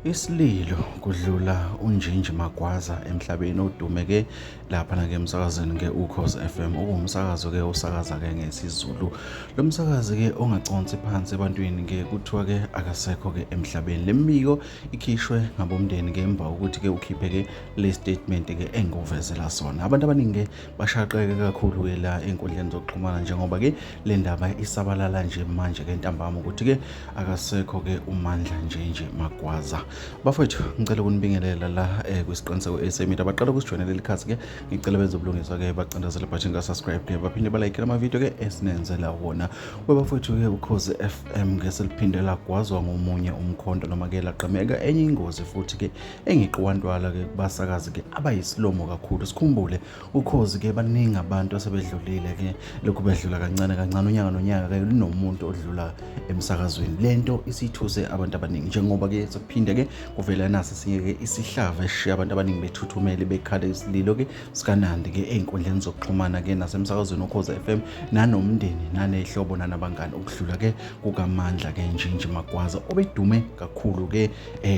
Isililo kudlula uNjinji Magwaza emhlabeni odume ke laphana ke emsakazweni ke Ukhozi FM okuwumsakazo ke osakaza ke ngesiZulu. Lo msakazi ke ongaconsi phansi ebantwini ke kuthiwa ke akasekho ke emhlabeni. Le mibiko ikhishwe ngabomndeni ke emva kokuthi ke ukhiphe ke le statement ke enguvezela sona. Abantu abaningi ke bashaqeke kakhulu ke la ey'nkundleni zokuxhumana njengoba ke le ndaba isabalala nje manje ke ntambama ukuthi ke akasekho ke uMandla Njenje Magwaza. Bafowethu ngicela ukunibingelela la kwisiqiniseko esemida abaqala ukusijoyina leli khasi ke ngicela benze ubulungiswa ke bacindezele button ka subscribe ke baphinde balayikele ama-video ke esinenzela wona. Webafowethu ke Ukhozi FM ke seliphinde lagwazwa ngomunye umkhonto noma ke lagqemeka enye ingozi futhi ke engiqiwantwala ke kubasakazi ke abayisilomo kakhulu. Sikhumbule Ukhozi ke baningi abantu asebedlulile ke lokhu bedlula kancane kancane unyaka nonyaka ke lunomuntu odlula emsakazweni. Lento isithuse abantu abaningi njengoba ke sekuphinde ke kuvela naso esinye ke isihlava esishiya abantu abaningi bethuthumele bekhala isililo ke sikanandi ke ey'nkundleni zokuxhumana ke nasemsakazweni Ukhozi FM nanomndeni nanehlobo nanabangani ukudlula ke kukaMandla ke Njinji Magwaza obedume kakhulu ke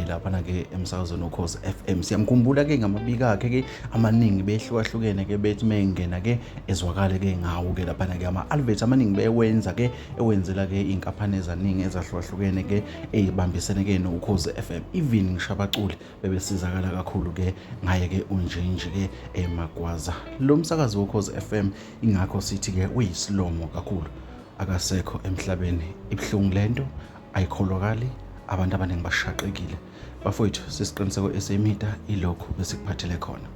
laphana ke emsakazweni Ukhozi FM. Siyamkhumbula ke ngamabika akhe ke amaningi behlukahlukene ke bethi mengena ke ezwakale ke ngawo ke laphana ke ama-advert amaningi bewenza ke ewenzela ke iy'nkampani ezaningi ezahlukahlukene ke ey'bambisene ke noKhozi FM. Even ngisho abaculi bebesizakala kakhulu ke ngaye ke uNjinji ke eMagwaza. Lo msakazi woKhozi FM ingakho sithi ke uyisilomo kakhulu. Akasekho emhlabeni. Ibuhlungu lento ayikholwakali abantu abaningi bashaqekile. Bafowethu sisiqiniseko esemida ilokhu besikuphathele khona.